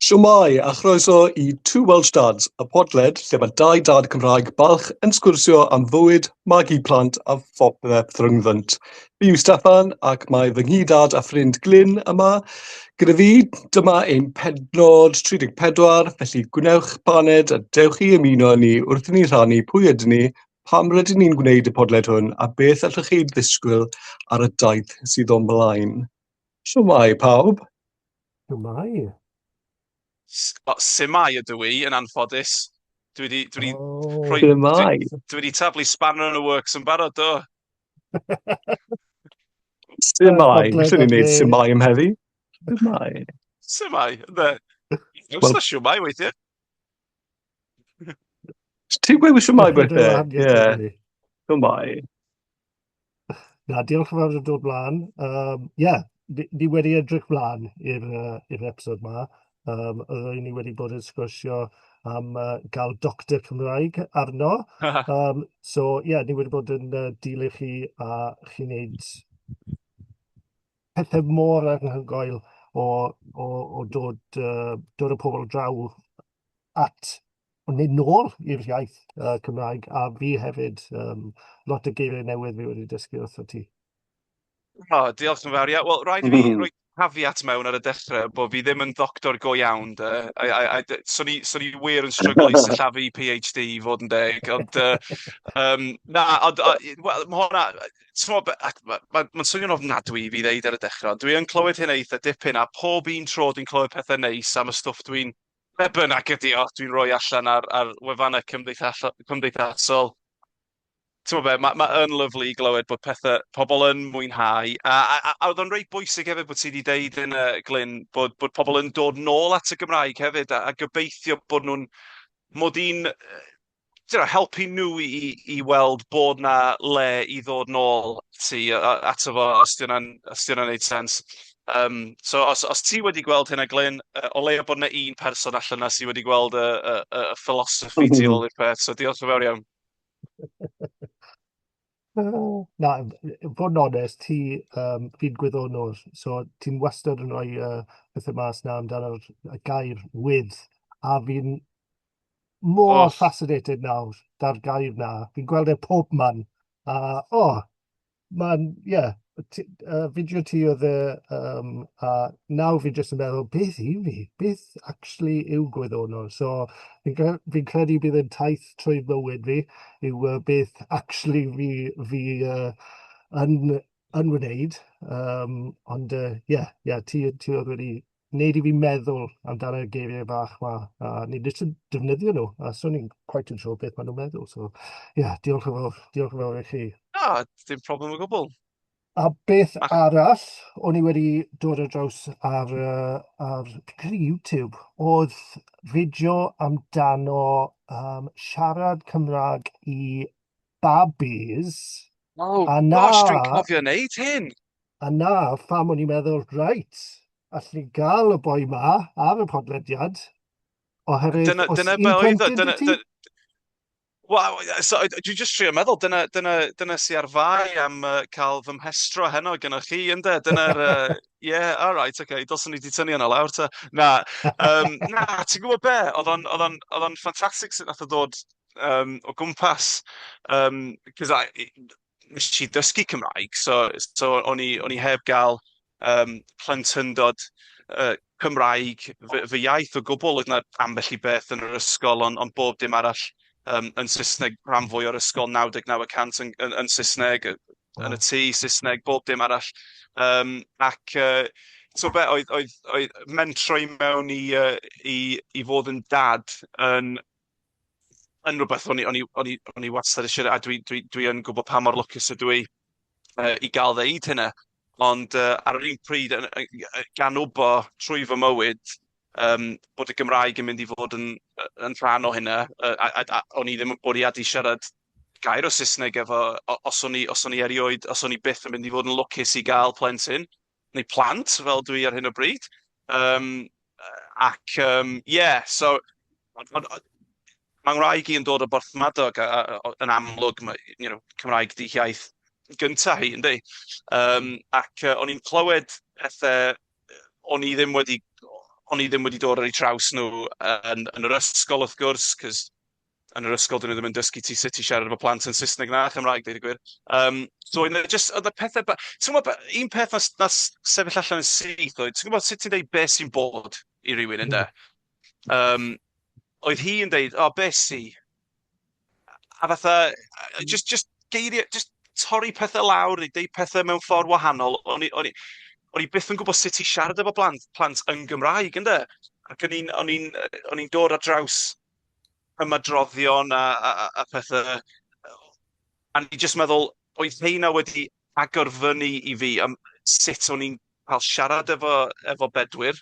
Shwmae, a chroeso i Two Welsh Dads, y podled lle mae dau dad Cymraeg balch yn sgwrsio am fywyd, magu plant a phopeth rhyngddynt. Fi yw Steffan ac mae fy nghyd-dad a ffrind Glyn yma gyda fi. Dyma ein pennod 34, felly gwnewch baned a dewch i ymuno â ni wrth i ni rhannu pwy ydyn ni, pam rydyn ni'n gwneud y podled hwn a beth allwch chi ddisgwyl ar y daith sydd o'n blaen. Shwmae pawb? Shwmae? Shwmae ydw i, yn anffodus. Dwi wedi... Dwi wedi oh. rhoi... Shwmae? Dwi, dwi wedi taflu spanner yn y works yn barod, do. Shwmae? Fyswn ni'n neud shwmae am heddi. Shwmae? Shwmae, ynde? Well, na shwmae weithiau. Ti'n gweud shwmae weithiau? Ie. Shwmae. Na, diolch yn fawr am dod mlaen. Um, yeah, ni, ni wedi edrych mlaen i'r uh, i'r episod ma. Um, Oedden ni wedi bod yn sgwrsio am uh, gael doctor Cymraeg arno. um, so, ie, yeah, ni wedi bod yn uh, dilyn chi a chi'n neud pethau mor anhygoel o, o, o dod, uh, dod y pobl draw at neu nôl i'r iaith uh, Cymraeg, a fi hefyd, um, lot o geiriau newydd fi wedi dysgu wrtho ti. O, oh, diolch yn fawr. Ia, wel, rhaid i fi roi caveat mewn ar y dechrau bod fi ddim yn ddoctor go iawn, de. I, I, I, so ni, so ni wir yn stryglo i sillafu PhD i fod yn deg, ond uh, um, na, ond, uh, wel, mae hwnna, ti'n mae'n ma, ma swnio'n ofnadwy i fi ddeud ar y dechrau, ond dwi yn clywed hynna eitha dipyn, a pob un tro dwi'n clywed pethau neis am y stwff dwi'n Be bynnag ydi o, dwi'n rhoi allan ar, ar wefannau cymdeithasol. Ti'n be, mae ma yn lyflu i glywed bod pethau, pobl yn mwynhau. A, a, a, a oedd o'n reit bwysig hefyd bod ti wedi deud yn uh, Glyn, bod, bod pobl yn dod nôl at y Gymraeg hefyd, a, a gobeithio bod nhw'n, mod i'n you know, helpu nhw i, i weld bod 'na le i ddod nôl ti ato fo, os 'di hwnna'n os 'di hwnna'n neud sens. Um, so os, os ti wedi gweld hynna, Glyn, uh, o leia bod 'na un person allan 'na sydd wedi gweld y, y, y philosophy tu ôl i'r peth, so diolch yn fawr iawn. Na, fod yn onest, ti, um, fi'n gwyddonwr, so ti'n wastad yn rhoi uh, pethau mas na amdano'r gair with, a fi'n mor oh. fascinated nawr da'r gair na. Fi'n gweld e pob man. A, oh, mae'n, ie, yeah, uh, fideo ti oedd e, um, a nawr fi jyst yn meddwl, beth yw fi? Beth actually yw gwyddonol? So, fi'n fi credu bydd yn taith trwy bywyd fi, yw uh, beth actually fi, fi uh, yn, yn wneud. Um, ond, ie, uh, yeah, yeah, ti, ti oedd wedi wneud i fi meddwl amdano'r geiriau bach 'ma, a ni jyst yn defnyddio nhw, a so ni'n quite yn siŵr beth maen nhw'n meddwl. So, ie, yeah, diolch yn fawr, diolch yn fawr i chi. Na, dim problem o gwbl. A beth arall o'n i wedi dod ar draws ar, uh, ar YouTube oedd fideo amdano um, siarad Cymraeg i babis. Oh, a na, gosh, dwi'n cofio wneud hyn. A na, pham o'n i'n meddwl, reit, allu ni gael y boi ma ar y podlediad, oherwydd dyna, os dyna un plentyn dyna, ti... Wel, so, dwi jyst trio meddwl, dyna, dyna, dyna sy ar fai am uh, cael fy mhestro heno gyda chi, ynde? Dyna'r, uh, yeah, all right, okay, dylswn ni wedi tynnu hwnna lawr, ta. Na, um, na, ti'n gwybod be? Oedd o'n, oedd o'n, oedd o'n ffantastig sut nath o ddod um, o gwmpas. Um, cos I, nes i ddysgu Cymraeg, so, so o'n i, o'n i heb gael um, plentyndod uh, Cymraeg fy, fy iaith o gwbl. Oedd yna ambell i beth yn yr ysgol, ond, ond bob dim arall um, yn Saesneg, rhan fwy o'r ysgol, 99% yn, yn, yn Saesneg, yn y tŷ Saesneg, bob dim arall. Um, ac uh, so be, oedd, oedd, oedd mentro i mewn i, uh, i, i fod yn dad yn yn rhywbeth o'n i, o'n i, o'n i, o'n i wastad eisiau, a dwi, dwi, dwi yn gwybod pa mor lwcus ydw i uh, i gael ddeud hynna. Ond uh, ar yr un pryd, gan wbo trwy fy mywyd, um, bod y Gymraeg yn mynd i fod yn, yn rhan o hynna, uh, a, a, a o'n i ddim yn bwriadu siarad gair o Saesneg efo, os o'n i, os o'n i erioed, os o'n i byth yn mynd i fod yn lwcus i gael plentyn, neu plant, fel dwi ar hyn o bryd. Um, ac, um, yeah, so, ond, ond, mae ngwraig i yn dod o Borthmadog, a, a, a, yn amlwg, mae, you know, Cymraeg di hiaith gyntaf hi, yndi? Um, ac uh, o'n i'n clywed pethau o'n i ddim wedi, O'n i ddim wedi dod ar eu traws nhw yn yr ysgol, wrth gwrs, cos yn yr ysgol dyn nhw ddim yn dysgu ti sut i siarad efo plant yn Saesneg na Chymraeg, deud y gwir. So oedd 'na jyst, oedd y pethau... Ti'n gwybod, un peth nath sefyll allan yn syth oedd, ti'n gwybod sut ti'n deud beth sy'n bod i rywun, ynde? Oedd hi yn deud, "O, beth sy?" A fatha, just geiriau, just torri pethau lawr neu deud pethau mewn ffordd wahanol. O'n i byth yn gwybod sut i siarad efo plant yn Gymraeg, ynde? Ac o'n i'n dod ar draws ymadroddion a pethau. A ni jyst meddwl, oedd heina wedi agor fyny i fi am sut o'n i'n cael siarad efo Bedwyr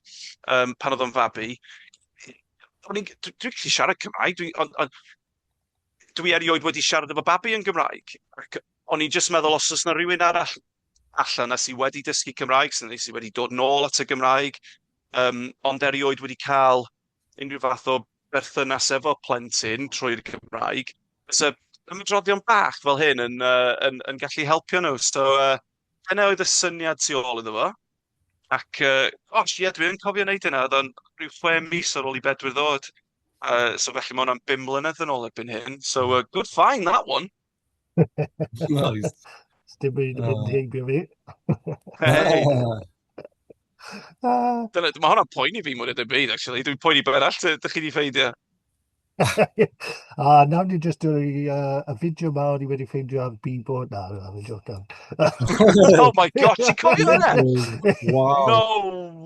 pan oedd o'n fabi. Dwi'n gallu siarad Cymraeg, ond dwi erioed wedi siarad efo babi yn Gymraeg. Ac o'n i'n jyst meddwl, os oes yna rhywun arall allan na sydd wedi dysgu Cymraeg, sydd wedi dod nôl at y Gymraeg, ond erioed wedi cael unrhyw fath o berthynas efo plentyn trwy'r Gymraeg, fysa ymadroddion bach fel hyn yn gallu helpu nhw. So, dyna oedd y syniad tu ôl iddo fo. Ac, gosh, ie, dwi'n cofio wneud hynna. Oedd o'n rhyw 6 mis ar ôl i Bedwyr ddod. So felly mae hwnna'n 5 mlynedd yn ôl erbyn hyn. So, good find, that one. Nice. Dim byd yn mynd heibio fi. Hey. Dyna, mae hwnna'n poeni fi mwy na dim byd, actually. Dwi'n poeni beth arall ydych chi wedi ffeindio. A nawr ni jyst dod y fideo ma o'n i wedi ffeindio ar Bebo. Na, na, fi'n jocan. Oh my God, ti'n cofio hynna? Wow. No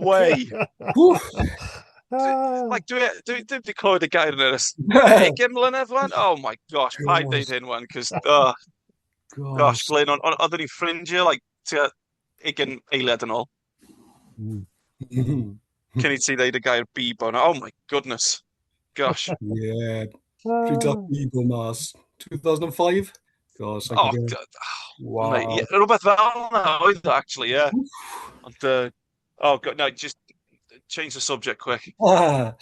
way. Wff. Like, dwi wedi clywed y gair yn yr 20 mlynedd wan? Oh my gosh, paid deud hyn wan, cos, oh, gosh, Glyn, oedden ni'n ffrindiau, like, tua 20 eiliad yn ôl. Cyn i ti ddeud y gair Bebo na. Oh my goodness. Gosh. Yeah. Pryd dath Bebo mas? 2005? Gosh, I Oh, can God. Wow. Mate, yeah, rhywbeth fel yna oedd o, actually, yeah. Ond, oh, God, no, just change the subject quick. Ah,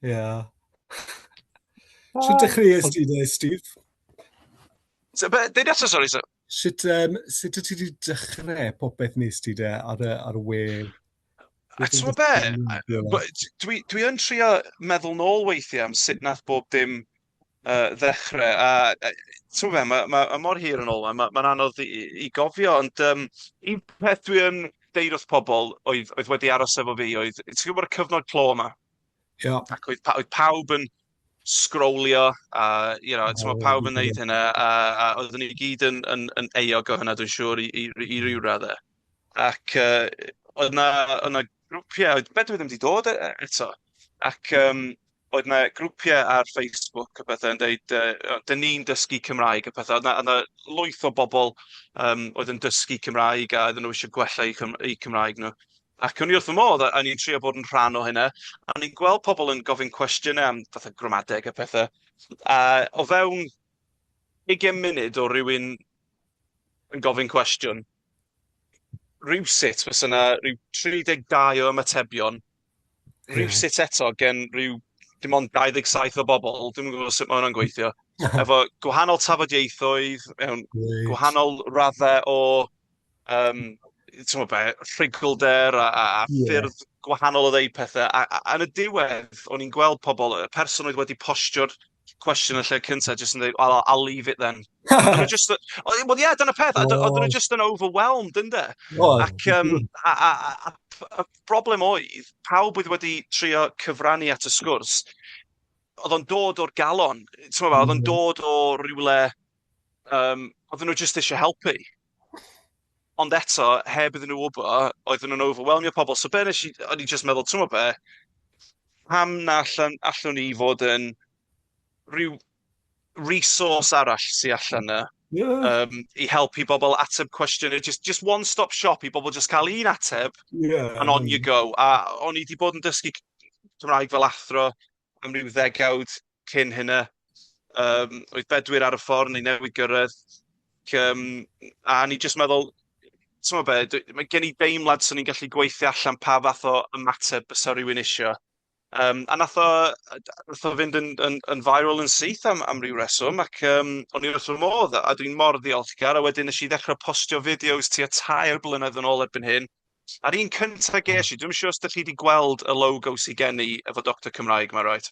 yeah. Sut dechreuais ti de, Steve? So, be, deud eto, sorry, so. Sut wyt ti wedi dechrau popeth nes ti de ar y we? A ti'n gwybod be? Dwi yn trio meddwl nôl weithiau am sut nath bob dim ddechrau. A ti'n gwybod be, ma mor hir yn ôl, mae'n anodd i gofio, ond un peth dwi yn deud wrth pobl oedd wedi aros efo fi oedd, ti'n gwybod y cyfnod clo yma? Yeah. Ac oedd pawb yn scrollio, a ti'n gwybod, pawb yn neud hynna, a oeddwn ni gyd yn euog o hynna, dwi'n siŵr, i ryw raddau. Ac oedd na grwpiau, oedd Bedwyr ddim wedi dod eto, ac oedd na grwpiau ar Facebook a pethau yn dweud, "Dyn ni'n dysgu Cymraeg" a pethau. Oedd na lwyth o bobl oedd yn dysgu Cymraeg a oedden nhw eisiau gwella eu Cymraeg nhw. Ac o'n i wrth fy modd, a o'n i'n trio bod yn rhan o hynna. A o'n i'n gweld pobl yn gofyn cwestiynau am fatha gramadeg a pethau. A o fewn 20 munud o rywun yn gofyn cwestiwn, rhywsut fysa yna rhyw 32 o ymatebion, rhywsut eto gen rhyw dim ond 27 o bobl, dwi'm yn gwybod sut mae hwnna'n gweithio, efo gwahanol tafodieithoedd, mewn gwahanol raddau o ti'n gwybod be, rhuglder a ffyrdd gwahanol o ddeud pethau. A yn y diwedd, o'n i'n gweld pobl, y person oedd wedi postio'r cwestiwn yn lle cyntaf, jyst yn dweud, "Well, I'll leave it then." Oedden nhw just, wel ie, dyna peth, oedden nhw just yn overwhelmed, ynde? Ac a broblem oedd, pawb oedd wedi trio cyfrannu at y sgwrs, oedd o'n dod o'r galon, ti'n gwybod, oedd o'n dod o rywle, oedden nhw just eisiau helpu. Ond eto, heb iddyn nhw wybod, oedden nhw'n overwhelmio pobl. So be nes i, o'n i just meddwl, ti'n gwybod be, pam na allwn ni fod yn rhyw resource arall sy'n allan yna i helpu bobl ateb cwestiynau, just one-stop shop i bobl just cael un ateb and on you go. A o'n i wedi bod yn dysgu Cymraeg fel athro am ryw ddegawd cyn hynna. Oedd Bedwyr ar y ffordd, neu newydd gyrraedd. Ac, a ni jyst meddwl, ti'n gwbod be, mae gen i deimlad swn i'n gallu gweithio allan pa fath o ymateb bysa rhywun isio. A nath o fynd yn viral yn syth am ryw reswm, ac o'n i wrth fy modd, a dwi'n mor ddiolchgar, a wedyn nes i ddechrau postio fideos tua 3 blynedd yn ôl erbyn hyn. A'r un cynta ges i, dwi'm yn siŵr os dych chi wedi gweld y logo sydd gen i efo Doctor Cymraeg 'ma, right?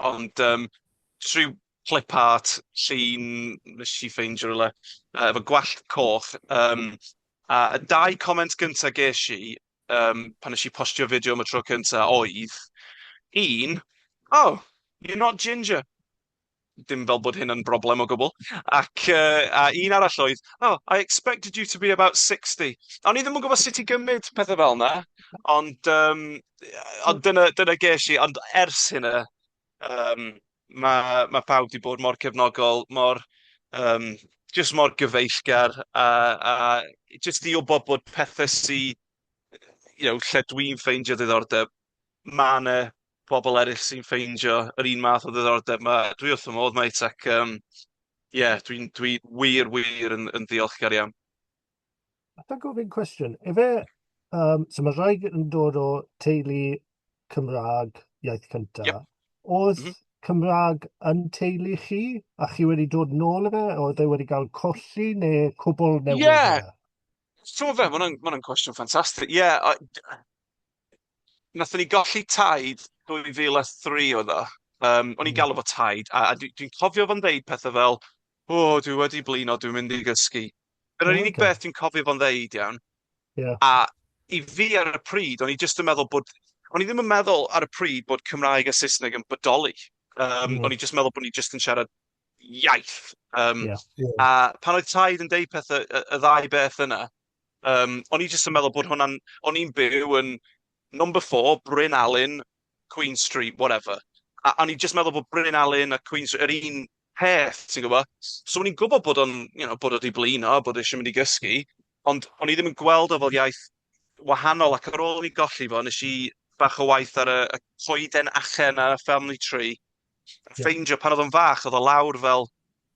Ond jyst rhyw clip art llun wnes i ffeindio rywle efo gwallt coch. A y dau comment gynta ges i pan nes i postio fideo am y tro cynta oedd, un, "Oh, you're not ginger." Dim fel bod hyn yn broblem o gwbl. Ac a un arall oedd, "Oh, I expected you to be about 60." O'n i ddim yn gwybod sut i gymryd pethau fel yna, ond, ond dyna ges i. Ond ers hynna, mae pawb wedi bod mor cefnogol, mor, just mor gyfeillgar, a just i wybod bod pethau sy, lle dwi'n ffeindio diddordeb, mae yna bobl eraill sy'n ffeindio yr un math o ddiddordeb 'ma. Dwi wrth fy modd, mate, ac yeah, dwi'n dwi wir, wir yn ddiolchgar iawn. Alla gofyn cwestiwn? Efe, so mae rhaid yn dod o teulu Cymraeg iaith cyntaf. Yep. Oedd Cymraeg yn teulu chi, a chi wedi dod nôl i fe? Oedd e wedi cael colli neu cwbl newydd? Ie. Yeah. Ti'n fe, mae hwnna'n cwestiwn ffantastig. Ie, yeah, nathon ni golli taid 2003 oedd o. O'n i'n galw fo taid, a dwi'n cofio fo'n ddeud pethau fel, "O, dwi wedi blino, dwi'n mynd i gysgu." Dyna'r unig beth dwi'n cofio fo'n ddeud, iawn. A i fi ar y pryd, o'n i jyst yn meddwl bod... O'n i ddim yn meddwl ar y pryd bod Cymraeg a Saesneg yn bodoli. O'n i jyst yn meddwl bod ni jyst yn siarad iaith. A pan oedd taid yn deud pethau, y ddau beth yna, o'n i jyst yn meddwl bod hwnna'n... O'n i'n byw yn number 4, Bryn Alun, Queen Street, whatever. A o'n i jyst meddwl bod Bryn Alun a Queen Street yr un peth, ti'n gwybod? So o'n i'n gwybod bod o'n, bod o 'di blino, bod o eisiau mynd i gysgu, ond o'n i ddim yn gweld o fel iaith wahanol, ac ar ôl i mi golli fo, nes i bach o waith ar y coeden achen a family tree, a ffeindio pan oedd o'n fach, oedd o lawr fel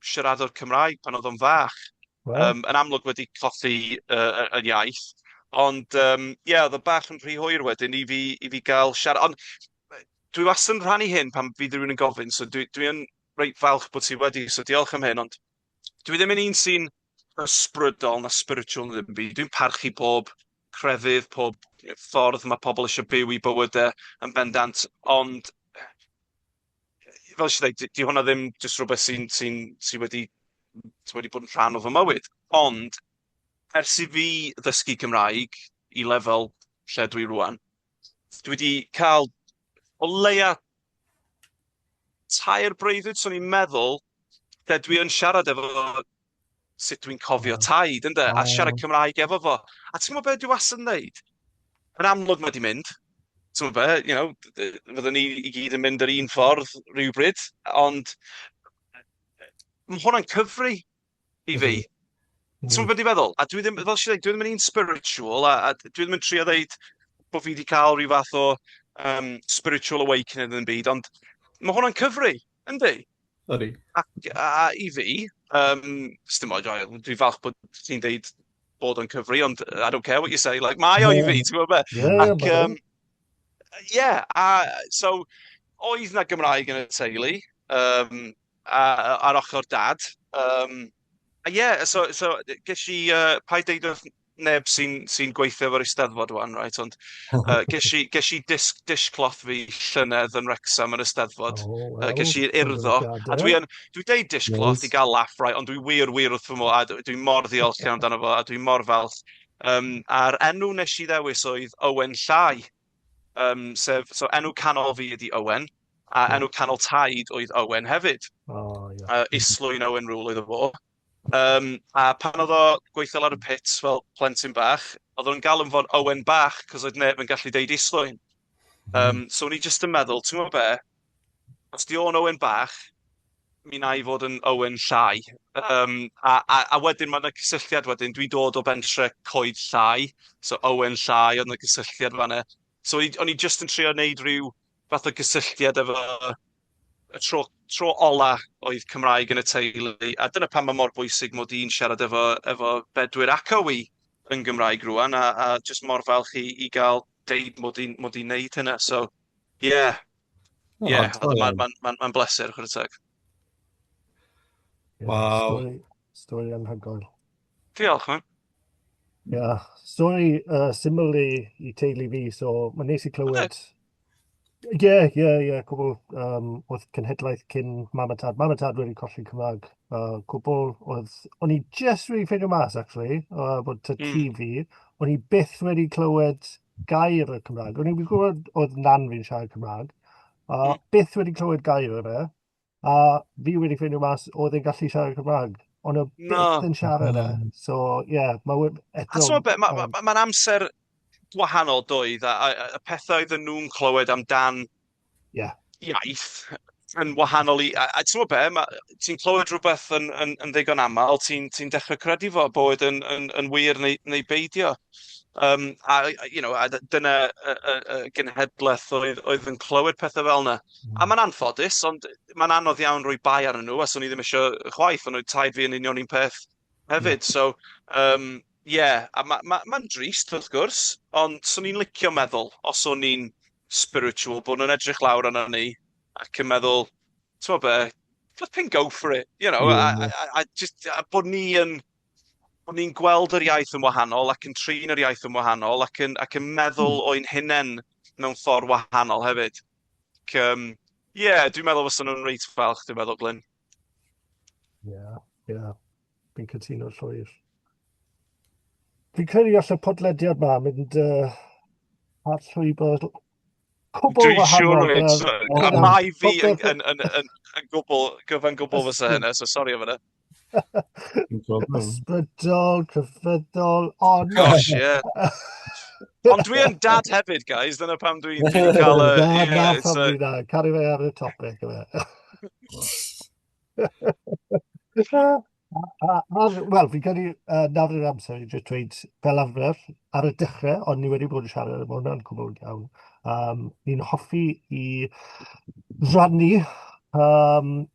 siaradwr Cymraeg pan oedd o'n fach. Yn amlwg wedi colli y iaith, ond ie, oedd o bach yn rhy hwyr wedyn i fi gael siarad. Ond dwi wastad yn rhannu hyn pan fydd rhywun yn gofyn, so dwi yn reit falch bod ti wedi, so diolch am hyn, ond dwi ddim yn un sy'n ysbrydol na spiritual na ddim byd. Dwi'n parchu pob crefydd, pob ffordd mae pobl eisiau byw i bywydau yn bendant, ond fel eisiau dweud, di hwnna ddim jyst rhywbeth sy wedi bod yn rhan o fy mywyd. Ond ers i fi ddysgu Cymraeg i lefel lle dwi rwan, dwi wedi cael o leia tair breuddwyd, swn i'n meddwl, lle dwi yn siarad efo sut dwi'n cofio taid, ynde, a siarad Cymraeg efo fo. A ti'n gwybod beth dwi wastad yn dweud? Yn amlwg mae 'di mynd. Ti'n gwybod be, fyddwn ni i gyd yn mynd yr un ffordd rhywbryd, ond mae hwnna'n cyfri i fi. Ti'n gwybod beth dwi'n feddwl? A dwi ddim, fel eisiau dweud, dwi ddim yn un spiritual, a dwi ddim yn trio dweud bod fi wedi cael rhyw fath o spiritual awakening yn byd, ond mae hwnna'n cyfri, yndi? Ydy. Ac a i fi, dim oed, dwi'n falch bod ti'n deud bod o'n cyfri, ond I don't care what you say, like, mae o i fi, ti'n gwybod be? Yeah, Ac, yeah, a so, oedd na Gymraeg yn y teulu, a, ar ochr dad. A yeah, so ges i, paid deud wrth neb sy'n gweithio efo'r Eisteddfod wan, right, ond ges i dishcloth fi llynedd yn Wrexham yn Eisteddfod. Oh, Ges i'r urddo. A dwi deud dishcloth i gael laugh, right, ond dwi wir, wir wrth fy modd, a dwi mor ddiolchgar amdano fo, a dwi mor falch. A'r enw nes i ddewis oedd Owen Llai. Sef, so enw canol fi ydi Owen, a enw canol taid oedd Owen hefyd. Oh, yeah. Islwyn Owen Rule oedd o fo. A pan oedd o gweithio lawr y pits fel plentyn bach, oedd o'n galw fo'n Owen bach, cos oedd neb yn gallu deud Islwyn. So o'n i jyst yn meddwl, ti'n gwybod be, os di o'n Owen bach, mi na i fod yn Owen Llai. A wedyn mae yna cysylltiad wedyn, dwi'n dod o bentre Coed Llai, so Owen Llai, oedd yna gysylltiad fan'na. So o'n i jyst yn trio wneud rhyw fath o gysylltiad efo y tro ola oedd Cymraeg yn y teulu, a dyna pam mae mor bwysig mod i'n siarad efo Bedwyr ac Owi yn Gymraeg rwan, a jyst mor falch i gael deud mod i'n neud hynna. So, yeah. Oh, Yeah, da mae'n iawn. ma bleser, chwarae teg. Yeah, Waw. Stori anhygoel. Diolch, man. Yeah. Stori syml i teulu fi, so mae'n neis i clywed. Ie, ie, ie, cwbl um, oedd cenhedlaeth cyn mam a tad. Mam a tad wedi colli Cymraeg. Cwbl oedd... O'n i just wedi ffeindio mas, actually, bod ty fi, o'n i byth wedi clywed gair y Cymraeg. O'n i wedi gwybod oedd nan fi'n siarad Cymraeg. Byth wedi clywed gair o fe. A fi wedi ffeindio mas oedd e'n gallu siarad Cymraeg. Ond o byth yn siarad e. So, ie, yeah, mae eto... A ti'n gwybod, mae'n ma, ma, ma amser gwahanol doedd, a y pethau oedden nhw'n clywed amdan iaith yn wahanol i... A ti'n gwybod be, ti'n clywed rhywbeth yn ddigon aml, ti'n ti dechrau credu fo bod yn wir neu beidio. A, you know, a dyna y genhedlaeth oedd yn clywed pethau fel yna. A mae'n anffodus, ond mae'n anodd iawn rhoi bai arnyn nhw, a swn i ddim eisiau chwaith, ond oedd taid fi yn union un peth hefyd. So, yeah, a mae'n ma drist wrth gwrs, ond swn i'n licio meddwl, os o'n i'n spiritual, bod nhw'n edrych lawr arno ni ac yn meddwl, ti'n be, flipping go for it, a just, a bod ni'n gweld yr iaith yn wahanol ac yn trin yr iaith yn wahanol ac yn meddwl o'n hunain mewn ffordd wahanol hefyd. Ac, yeah, dwi'n meddwl fysa nhw'n reit falch, dwi'n meddwl, Glyn. Ie. Fi'n cytuno llwyr. Fi'n credu gall y podlediad ma mynd ar llwybr cwbl Dwi'n siŵr wahanol. Reit. A mae fi yn gwbl, gyfan gwbl fysa hynna, so sori am hynna. No problem. Ysbrydol, crefyddol, ond... Gosh, yeah. Ond dwi yn dad hefyd, guys, dyna pam dwi cael y... Na, na, Yeah, pam dwi na. Caru fe ar y topic. Yfe. Wel, fi'n credu nawr yw'r amser i jyst dweud fel arfer ar y dechrau, ond ni wedi bod yn siarad am hwnna'n cwbl iawn. Ni'n hoffi i rannu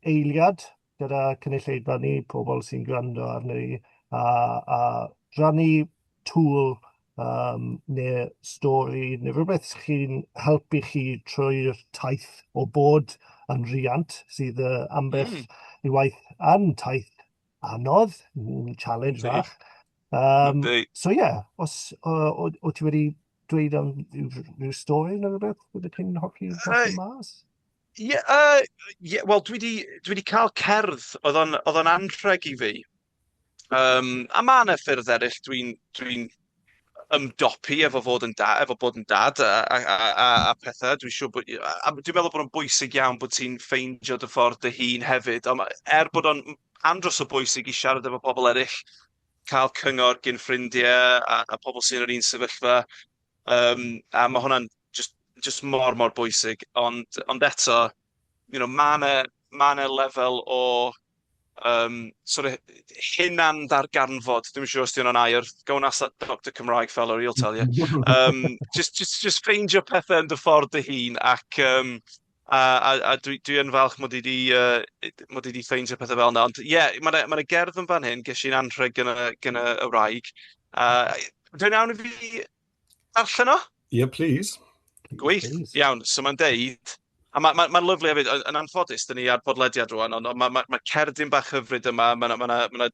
eiliad gyda cynulleidfa ni, pobl sy'n gwrando arno ni, a rannu tool neu stori neu rhywbeth chi'n helpu chi trwy'r taith o bod yn riant sydd ambell i waith yn taith anodd, challenge fach. So ie, yeah, os o ti wedi dweud am rhyw stori neu rhywbeth, ydych chi'n hoffi mas? Ie, yeah, wel, dwi di cael cerdd, oedd o'n anrheg i fi. A mae yna ffyrdd eraill dwi'n dwi ymdopi efo bod yn dad a pethau. Dwi'n siŵr bod, a dwi'n meddwl bod o'n bwysig iawn bod ti'n ffeindio dy ffordd dy hun hefyd. Ond er bod o'n andros o bwysig i siarad efo pobl eraill, cael cyngor gyn ffrindiau a pobl sy'n yr un sefyllfa. A mae hwnna'n just mor bwysig. Ond eto, mae yna ma lefel o sort of hunan ddarganfod. Dwi'n siŵr os di hwnna'n air. Go and ask that Dr Cymraeg fellow, he'll tell you. Just ffeindio pethau yn dy ffordd dy hun ac a dwi yn falch mod i di ffeindio pethau fel yna. Ond ie, yeah, mae yna ma gerdd yn fan hyn, ges i'n anrheg gyda y wraig. Dwi'n iawn i fi darllen o? Yeah, please. Gwych, iawn. So mae'n deud, a mae'n ma, ma lyfli hefyd, yn anffodus, dyn ni ar podlediad rwan, ond mae ma, ma cerdyn bach hyfryd yma, mae yna ma, ma, ma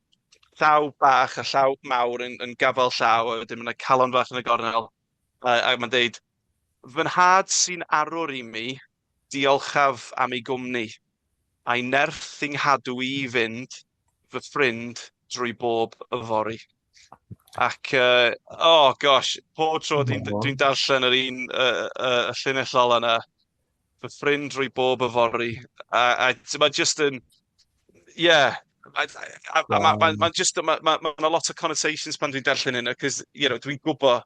llaw bach a llaw mawr yn gafel llaw, a wedyn mae yna calon fach yn y gornel, a mae'n deud, "Fy nhad sy'n arwr i mi, diolchaf am ei gwmni, a'i nerth i'n nghadw i fynd, fy ffrind drwy bob yfory." Ac, oh gosh, pob tro dwi'n dwi darllen yr un, y llinell ola yna, "Fy ffrind drwy bob yfory." A mae just yn, yeah, a ma just, mae ma, ma, ma lot o connotations pan dwi'n darllen hyn, cos, dwi'n gwybod,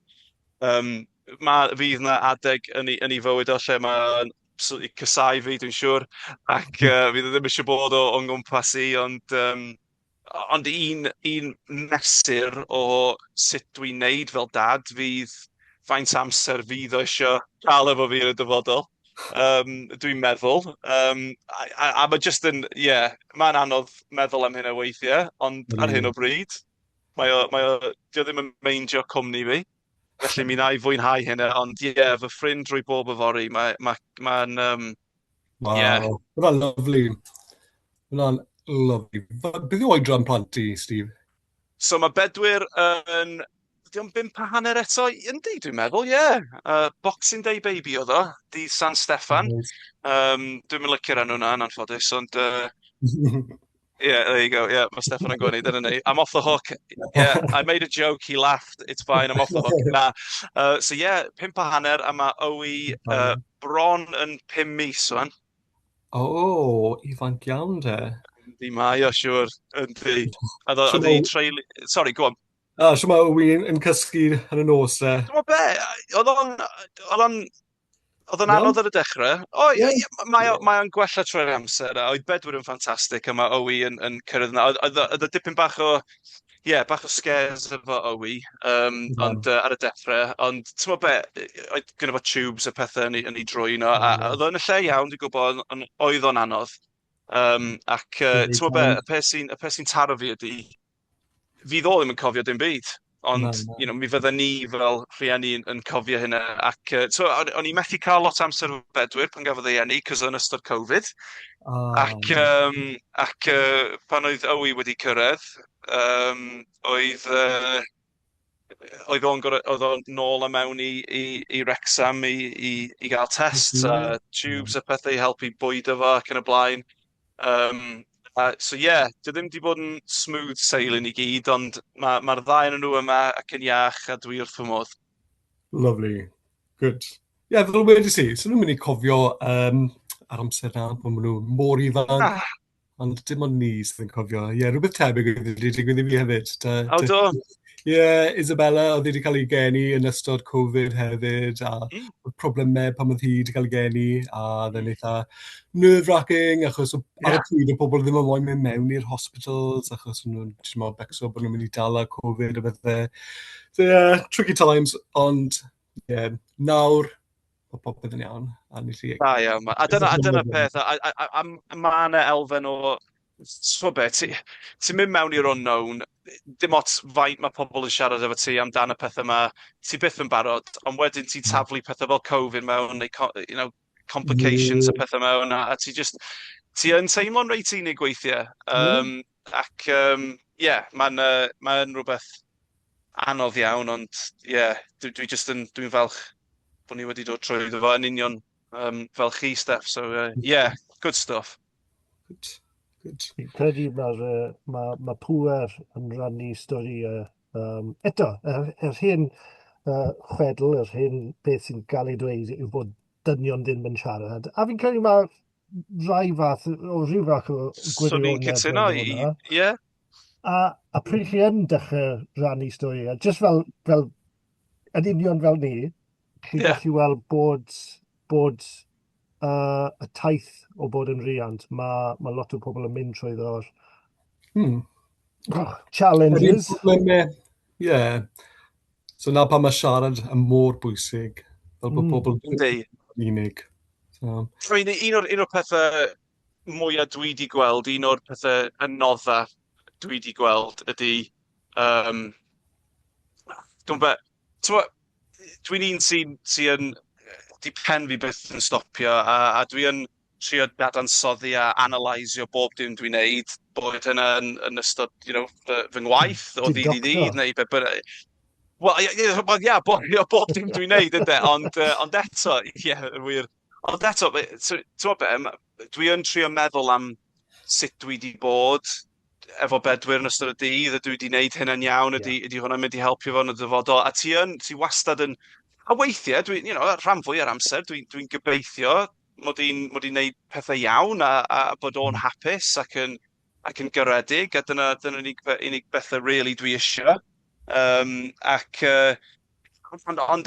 ma, fydd na adeg yn ei fywyd o lle mae'n absolutely casáu fi, dwi'n siŵr, ac fydd o ddim eisiau bod o ngwmpas i, ond un mesur o sut dwi'n neud fel dad fydd faint amser fydd o eisiau cael efo fi yn y dyfodol. Dwi'n meddwl. A mae just yn, ie, yeah, mae'n anodd meddwl am hynna weithiau, ond ar hyn o bryd, mae o, dio ddim yn meindio cwmni fi. Felly mi na i fwynhau hynna, ond ie, yeah, fy ffrind drwy bob yfory, mae'n, ma, ma Wow, yeah. Hwnna'n lyfli. Hwnna'n lyfli. Beth yw oedran plant ti, Steve? So mae Bedwyr yn Ydy o'n 5 a hanner eto? Yndi, dwi'n meddwl, ie. Yeah. Boxing Day baby oedd o, dydd San Steffan. Um, dwi'n mynd licio'r enw na, yn anffodus, ond... Yeah, there you go. Yeah, mae Steffan yn gwenu, dyna ni. I'm off the hook. Yeah, I made a joke, he laughed. It's fine, I'm off the hook. Na. So yeah, 5 a hanner, a mae Owi bron yn 5 mis wan. O, oh, ifanc iawn de. Yndi, mae o, siwr. Yndi. A oedd hi treuli. Sorry, go on. A, so mae Owi yn cysgu yn y nos de? Dwi'n be, oedd o'n anodd ar y dechrau. O, ie, yeah, mae o'n gwella trwy'r amser. A oedd Bedwyr yn ffantastig, a mae Owi yn cyrraedd yna. Oedd o dipyn bach o, ie, yeah, bach o scares efo Owi, ond ar y dechrau. Ond, ti'n be, oedd gyda fo tubes a pethau yn ei drwyn o. A oedd o'n y lle iawn, dwi'n gwybod, ond oedd o'n anodd. Ac, ti'n be, y peth sy'n taro fi ydy, fydd o ddim yn cofio dim byd. Ond, na, na. Mi fydden ni fel rhieni yn cofio hynna. Ac so, o'n i methu cael lot amser efo Bedwyr pan gafodd ei eni, cos yn ystod Covid. Oh, ac pan oedd Owi wedi cyrraedd, oedd o'n nôl a mewn i Wrexham i gael tests a tubes a pethau i helpu bwydo fo ac yn y blaen. So ie, yeah, dwi ddim wedi bod yn smooth sailing i gyd, ond mae'r ma ddau yn nhw yma ac yn iach a dwi wrth fy modd. Lovely. Good. Ie, yeah, fel wedi si, so nhw'n mynd i cofio ar amser na, pan maen nhw mor ifanc. Ah. Ond dim ond ni sydd yn cofio. Ie, yeah, rhywbeth tebyg oedd wedi digwydd i fi hefyd. O, do? Ie, yeah, Isabella, oedd wedi cael ei geni yn ystod Covid hefyd, a problemau pan oedd hi wedi cael ei geni, a oedd e'n eitha nerve-wracking, achos ar y pryd o pobl ddim yn moyn mynd mewn i'r hospitals, achos o'n nhw'n ti'n becso bod nhw'n mynd i dala Covid a bethau. So yeah, tricky times, ond yeah, nawr, mae popeth yn iawn. A nes i. Da iawn. A dyna peth, a mae yna elfen o so be, ti'n ti mynd mewn i'r unknown, dim ots faint mae pobl yn siarad efo ti amdan y pethau yma, ti byth yn barod, ond wedyn ti'n taflu pethau fel Covid mewn, neu complications a pethau mewn, a ti just, ti yn teimlo'n reit unig weithiau. Ac, yeah, mae'n ma rhywbeth anodd iawn, ond yeah, dwi just yn, dwi'n falch bod ni wedi dod trwy fo yn union fel chi, Steph. So, yeah, good stuff. Good. Good. Fi'n credu mae'r uh, ma, ma pŵer yn rannu stori eto, yr hen chwedl, yr hen beth sy'n gael ei dweud yw bod dynion ddim yn siarad. A fi'n credu mae rai fath, o rhyw fath o gwirionedd. So ni'n cytuno, ie. A pryd chi yn dechrau rannu stori, a just fel yn union fel ni, chi'n gallu weld bod y taith o bod yn riant, mae ma lot o pobl yn mynd trwyddo'r challenges. Ie. Yeah. So na pan mae siarad yn mor bwysig, fel bod pobl yn unig. So. I mean, un o'r pethau mwyaf dwi wedi gweld, un o'r pethau anodda dwi wedi gweld ydy, dwi'n be, dwi'n un sy'n sy yn, di pen fi byth yn stopio, a dwi yn trio dadansoddi a analysio bob dim dwi'n neud, boed hynna yn ystod fy ngwaith o ddydd i ddydd, neu be bynnag. Wel, ie, yeah, yeah, bob dim dwi'n neud, ynde, ond eto, ie, yeah, wir. Ond eto, ti'n be, dwi yn trio meddwl am sut dwi wedi bod efo Bedwyr yn ystod y dydd, ydw i wedi gwneud hynna'n iawn, ydy hwnna'n mynd i helpu fo yn y dyfodol, a ti wastad yn, a weithiau, dwi, rhan fwy o'r amser, dwi'n dwi gobeithio mod i'n neud pethau iawn a bod o'n hapus ac yn garedig, a dyna unig bethau really dwi eisiau. Ac, ond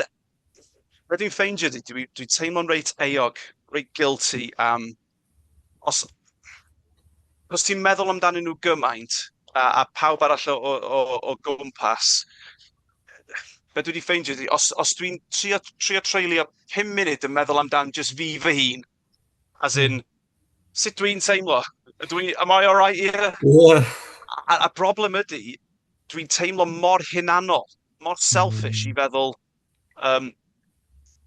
be dwi'n ffeindio ydy, dwi teimlo'n reit euog, reit guilty am, os ti'n meddwl amdanyn nhw gymaint, a pawb arall o gwmpas, be dwi wedi ffeindio ydy, os dwi'n trio treulio 5 munud yn meddwl amdan just fi fy hun, as in, sut dwi'n teimlo? Am I alright here? Yeah. A broblem ydy, dwi'n teimlo mor hunanol, mor selfish i feddwl,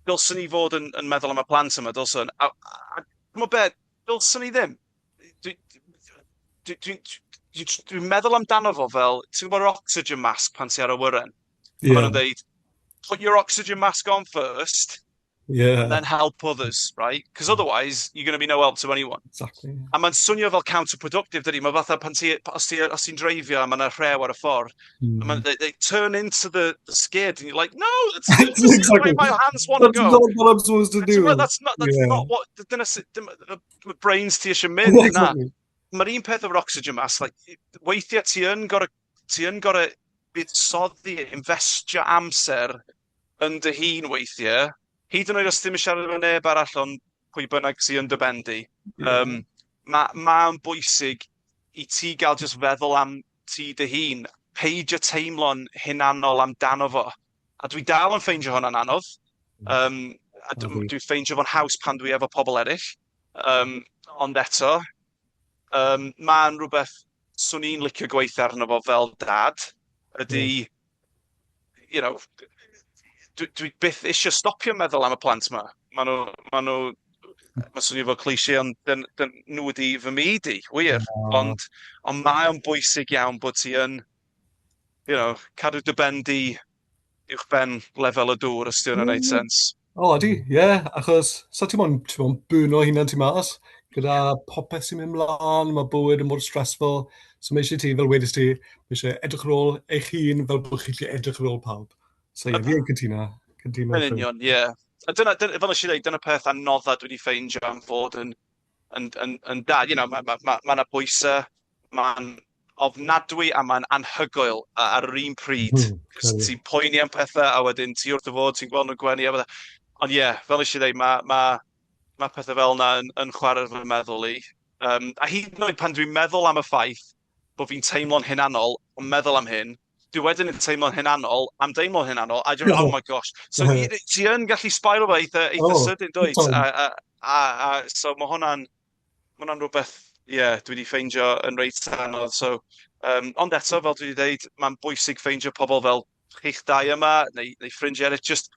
dylswn i fod yn meddwl am y plant yma, dylswn. A ti'n be, dylswn i ddim. Dwi'n dwi, dwi, dwi, dwi meddwl amdano fo fel, ti'n gwybod yr oxygen mask pan ti ar awyren? Yeah. Maen nhw'n dweud, put your oxygen mask on first, and then help others, right? Because otherwise, you're going to be no help to anyone. Exactly. A mae'n swnio fel counterproductive, dydy? Mae fatha pan ti, os ti'n ti dreifio a mae yna rhew ar y ffordd, mm. they, they turn into the, the skid, and you're like, no, that's, that's exactly. where my hands want to go. That's not what I'm supposed to do. That's not, that's not what, dyna, dyna, mae brains ti eisiau mynd, na. Mae'r un peth efo'r oxygen mask, like, weithiau ti yn gorau, ti yn gorau buddsoddi, investio amser yn dy hun weithiau, hyd yn oed os ddim yn siarad efo neb arall ond pwy bynnag sy'n yn dy ben di. Yeah. Um, Mae'n ma bwysig i ti gael just feddwl am ti dy hun, peidio teimlo'n hunanol amdano fo. A dwi dal yn ffeindio hwnna'n anodd. Um, a dwi'n dwi ffeindio fo'n haws pan dwi efo pobl eraill. Um, ond eto, um, mae'n rhywbeth swn i'n licio gweithio arno fo fel dad, ydy, you know, dwi, dwi byth eisiau stopio meddwl am y plant yma. Maen nhw, ma nhw, mae'n swnio fel cliché, ond dyn, dyn, nhw ydi fy myd i, wir. Ond, ond mae o'n bwysig iawn bod ti yn, you know, cadw dy ben di uwch ben lefel y dŵr, os di hwnna'n neud sens. O, ydy, ie, yeah, achos sa ti'n moyn, ti'n moyn bwrno hunan ti mas, gyda popeth sy'n mynd mlaen, mae bywyd yn mor stressful, so mae eisiau ti, fel wedys ti, mae eisiau edrych ar ôl eich hun fel bod chi'n gallu edrych ar ôl pawb. So ie, yeah, fi yn cytuno. Cytuno. Yn union, ie. Yeah. A dyna, dyna, fel nes i dweud, dyna peth anodda dwi wedi ffeindio am fod yn, yn, yn, yn dad. You know, mae ma, ma, ma 'na bwysau, mae'n ofnadwy a mae'n anhygoel ar yr un pryd. Cos ti'n poeni am pethau a wedyn ti wrth y fod, ti'n gweld nhw'n gwenu a pethau. Ond ie, yeah, fel nes i dweud, mae ma, ma pethau fel yna yn, yn chwarae fy meddwl i. Um, a hyd yn oed pan dwi'n meddwl am y ffaith bod fi'n teimlo'n hunanol, ond meddwl am hyn, dwi wedyn yn teimlo'n hunanol, am deimlo'n hunanol, a dwi'n, oh my gosh. So ti yn gallu spiral fe eitha, eitha oh, sydyn, dwyt? A, a, a, a, so mae hwnna'n, ma hwnna'n rhywbeth, ie, yeah, dwi wedi ffeindio yn reit anodd. So, um, ond eto, fel dwi wedi dweud, mae'n bwysig ffeindio pobl fel chi'ch dau yma, neu, neu ffrindiau eraill, just,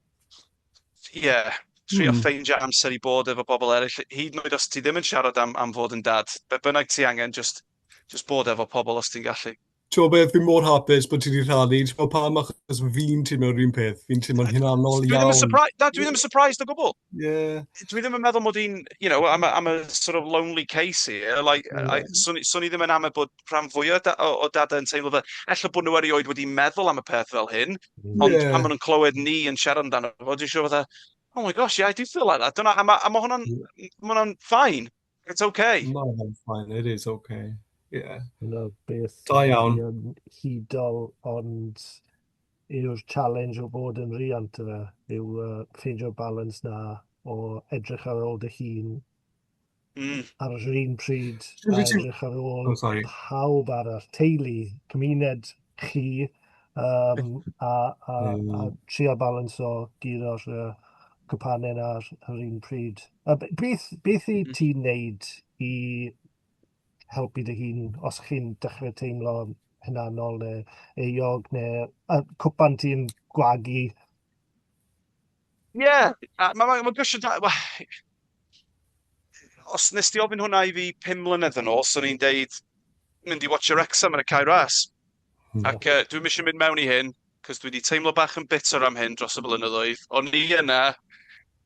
ie, yeah, trio ffeindio amser i bod efo bobl eraill, hyd yn oed os ti ddim yn siarad am, am fod yn dad, be bynnag ti angen, just, just bod efo pobl os ti'n gallu. Ti'n gwybod beth, fi'n mor hapus bod ti wedi rhannu, ti'n gwybod pam, achos fi'n teimlo'r un peth, fi'n teimlo'n hunanol Dwi ddim yn iawn. surprised, na, dwi ddim yn surprised o gwbl. Yeah. Dwi ddim yn meddwl mod i'n, you know, I'm a, I'm a sort of lonely case here. Like, I, swn, swn i ddim yn amau bod rhan fwyaf o, o, o dada yn teimlo fel, ella bod nhw erioed wedi meddwl am y peth fel hyn, ond yeah. pan maen nhw'n clywed ni yn siarad amdano fo, dwi'n siŵr fatha, oh my gosh, yeah, I do feel like that. Dyna, a ma, a ma hwnna'n, ma hwnna'n fine. It's okay. Ma hwnna'n fine, it is okay. Yeah. Dyna beth Da iawn. yn hudol, ond yw'r challenge o fod yn riant yna, yw uh, ffeindio'r balance na o edrych ar ôl dy hun ar yr un pryd a edrych ar ôl oh, sorry. pawb arall, teulu, cymuned, chi, um, a, a, mm. a trio balance o guro'r uh, cwpanau na ar, ar un pryd. A beth, beth i mm. ti'n neud i helpu dy hun os chi'n dechrau teimlo hunanol neu euog neu a cwpan ti'n gwagu? Ie, yeah, mae'n ma, ma gwestiwn da. Wel, os nes ti ofyn hwnna i fi 5 mlynedd yn ôl, swn i'n deud mynd i watch Wrexham yn y Cae Ras. Ac uh, dwi'n eisiau mynd mewn i hyn, cos dwi wedi teimlo bach yn bitter am hyn dros y blynyddoedd. O'n i yna,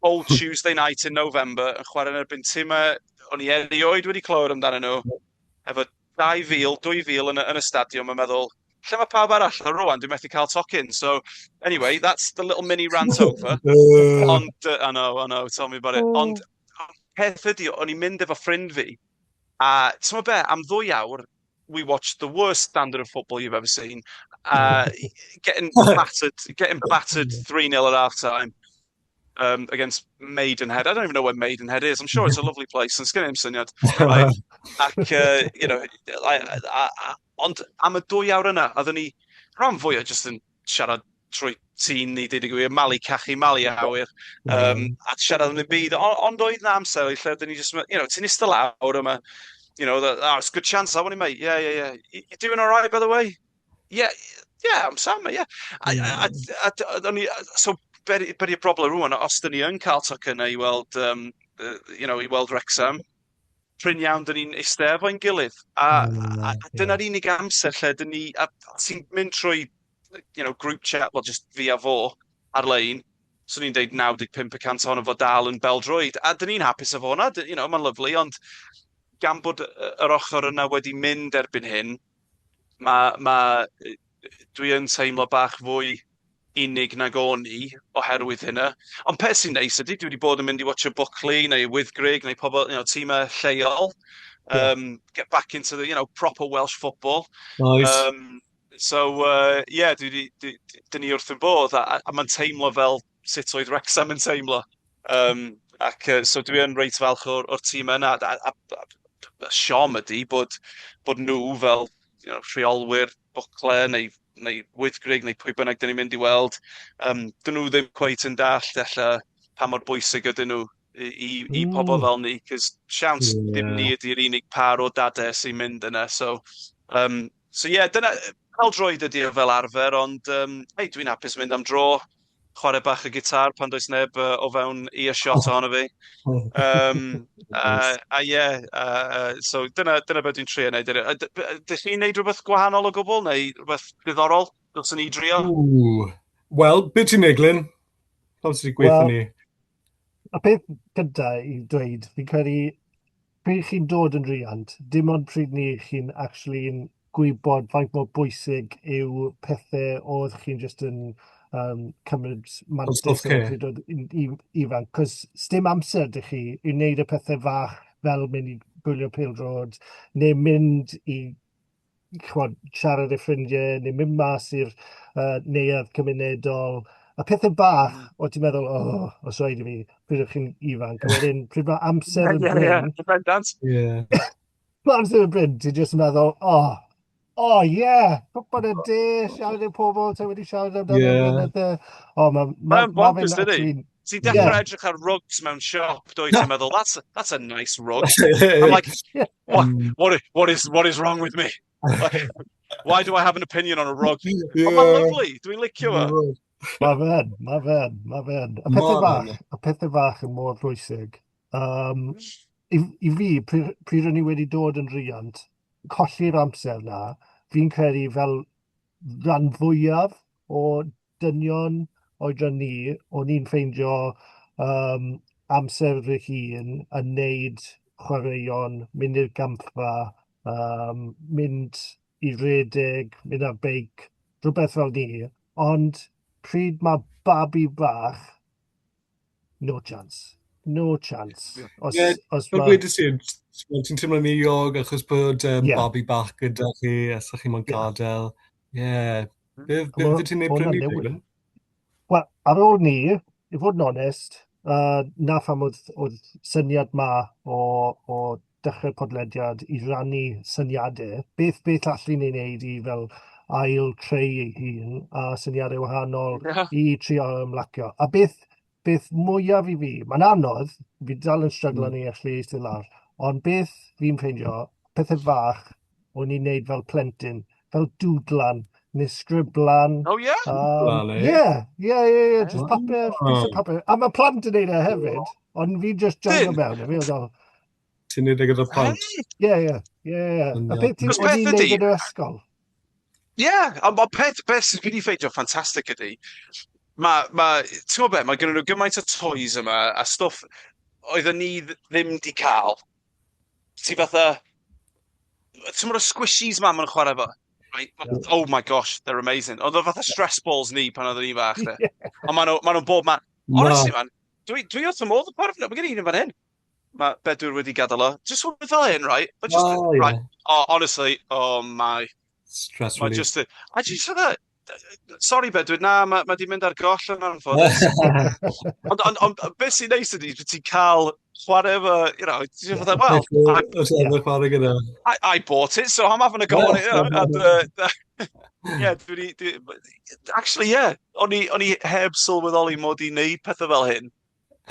old Tuesday night in November, yn chwarae yn erbyn timau o'n i erioed wedi clywed amdanyn nhw, efo 2,000, 2,000 yn, y, yn y stadiwm yn meddwl, lle mae pawb arall? A rwan, dwi'n methu cael tocyn. So, anyway, that's the little mini rant over. Ond, uh, I know, I know, tell me about it. Ond, peth ydi, o'n i'n mynd efo ffrind fi, a ti'n be, am ddwy awr, we watched the worst standard of football you've ever seen. Getting battered, getting battered 3-0 at half time against Maidenhead. I don't even know where Maidenhead is. I'm sure it's a lovely place. And sgen i'm syniad. Right. Ac, you know, I, I, I, ond am y dwy awr yna, oedden ni rhan fwyaf just yn siarad trwy tîn ni, deud y gwir, malu cachu, malu awyr, um, a siarad am y byd. Ond, ond oedd na amser lle oedden ni just, you know, ti'n eistedd lawr yma, you know, the, oh, it's a good chance, that one, mate. Yeah, yeah, yeah. You, you doing all right, by the way? Yeah, yeah, I'm Sam, mate, yeah. A, a, a, a, a, a, so, beri, beri y broblem rwan, os dyn ni yn cael tocynnau i weld, um, you know, i weld Wrexham, prin iawn dyn ni'n eistedd efo'n gilydd. A, a, a dyna'r unig amser lle dyn ni, a, a ti'n mynd trwy you know, group chat, well, just fi a fo ar-lein, swn i'n deud 95% ohono fo dal yn beldroed. A dyn ni'n hapus efo hwnna, you know, mae'n lyflu, ond gan bod yr ochr yna wedi mynd erbyn hyn, mae, ma, dwi yn teimlo bach fwy unig nag o'n i oherwydd hynna. Ond peth sy'n neis ydy, dwi wedi bod yn mynd i watcho Buckley neu Wyddgrug neu pobl, you know, tîmau lleol. Get back into the, you know, proper Welsh football. Nice. So, yeah, dwi, dwi, dwi, dyn ni wrth yn bodd, a mae'n teimlo fel sut oedd Wrexham yn teimlo. Ac so dwi yn reit falch o'r tîm yna. A siom ydy bod nhw fel rheolwyr Bwcle neu Wyddgrug neu pwy bynnag dyn ni'n mynd i weld, dyn nhw ddim cweit yn dallt ella pa mor bwysig ydyn nhw i pobl fel ni, cos siawns ddim ni ydy'r unig par o dadau sy'n mynd yna. So yeah, dyna, pêl-droed ydy o fel arfer, ond hey, dwi'n hapus mynd am dro, chwarae bach o gitar pan does neb o fewn earshot ohono fi. A yeah, so dyna beth dwi'n trio wneud. Ydych chi'n neud rhywbeth gwahanol o gwbl, neu rhywbeth diddorol dylswn ni drio? Wel, beth ti'n neud, Glyn? Pam sydd wedi gweithio Wel, ni? Y peth gyntaf i dweud, fi'n credu pryd chi'n dod yn riant, dim ond pryd ni chi'n actually'n gwybod faint mor bwysig yw pethau oedd chi'n just yn cymryd mantais o self-care. Pryd oedd ifanc. Cos sdim amser 'da chi i wneud y pethau fach fel mynd i gwylio pêl-droed, neu mynd i ch'mod, siarad â ffrindiau, neu mynd mas i'r neuadd cymunedol. A pethau bach, o ti'n meddwl, "Oh, os rhaid i fi," pryd o'ch chi'n ifanc. A wedyn, pryd mae amser yn brin, Bendant. Mae amser yn brin, ti'n just yn meddwl, Oh yeah, cwpan y de, siarad â pobl, ti wedi siarad amdano blynydde." O, ma, Mae'n ma fe'n bonkers, dydi? actually Ti'n dechrau edrych ar rugs mewn siop, dwyt, ti'n meddwl, That's a nice rug." I'm like, What is wrong with me? Like, why do I have an opinion on a rug?" Ond mae'n lovely, dwi'n licio fo. Mae fe'n, mae fe'n, mae fe'n. Y pethau Mor fach, y pethau fach yn mor bwysig. I fi, pryd o'n i wedi dod yn riant, colli'r amser na, fi'n credu fel rhan fwyaf o dynion oedran ni, o'n i'n ffeindio amser fy hun yn neud chwaraeon, mynd i'r gampfa, mynd i redeg, mynd ar beic, rhywbeth fel ni. Ond pryd mae babi bach, no chance. No chance. Os, Ie, os fel ma... gweud i ti, ti'n teimlo'n euog achos bod babi bach gyda chi a sa'ch chi'n moyn gadael. Ie. Beth Ma' beth ti'n neud ma' pryd hwnna'n 'ny, newid. Glyn? Wel, ar ôl ni, i fod yn onest, na pham oedd syniad ma o dechrau podlediad i rannu syniadau. Beth allu ni wneud i fel ail creu ei hun a syniadau wahanol i trio ymlacio. A beth mwyaf i fi, mae'n anodd, fi dal yn stryglo ni actually eistedd lawr, ond beth fi'n ffeindio, pethau fach o'n i'n neud fel plentyn, fel dwdlan neu sgriblan. Oh yeah? Dwdlan, eh? Yeah, just papur, piece of papur. A mae plant yn neud e hefyd, ond fi'n just joino Dyn? mewn, a fi'n fel, Ti'n neud e gyda plant? Hey! Yeah. A beth Cos o'n beth i'n neud ydi- yn yr ysgol? Yeah, ond ma' peth, beth sydd wedi ffeindio ffantastig ydy, ma, ti'n gwybod be, mae gen nhw gymaint o toys yma a stwff oedden ni ddim di cael. Ti fatha, ti'n gwybod y squishies ma ma'n chwarae fo? Right? Oh my gosh, they're amazing. Oedd o fatha stress balls ni pan oedden ni fach, de. Ond ma nhw'n bob man. Honestly, man, dwi wrth fy modd y parf nhw. Mae gen i un yn fan hyn. Mae Bedwyr wedi gadael o. Just rhywbeth fel hyn, right? But just, Oh, yeah. right. Oh, honestly, oh my. Stress Mae relief. just, a just fatha, sorry Bedwyr, na, mae di mynd ar goll yn anffodus. Ond beth sy'n neis ydy, ti'n cael chwarae efo, ti'n fatha, well, Os ti'n chwarae gyda. I bought it, so I'm having a go on it. And, yeah, actually, yeah, o'n i heb sylweddoli mod i wneud pethau fel hyn.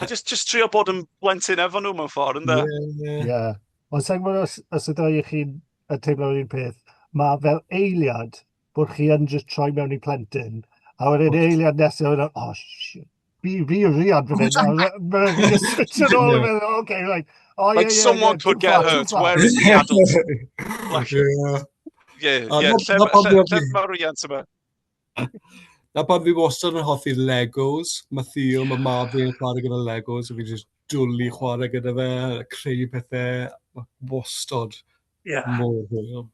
A just trio bod yn blentyn efo nhw mewn ffordd, ynde? Yeah. Yeah. Ond sa'n gwybod os y ddau chi'n teimlo'r un peth, mae fel eiliad bod chi yn just troi mewn i plentyn, a wedyn eiliad nesaf, wedyn, "Oh shit, fi yw'r riant fan hyn," a mae'n fi just switch yn ôl, a meddwl, "Okay, right. Oh, Like, yeah, someone yeah, could too get far, too hurt, far." where is the adult? Like, yeah, lle na pam lle mae'r riant yma? Na pam fi wastad yn hoffi Legos. Mae Theo, mae mab fi yn chwarae gyda Legos, a fi jyst dwlu chwarae gyda fe, creu pethau, mae wastad mor hwyl.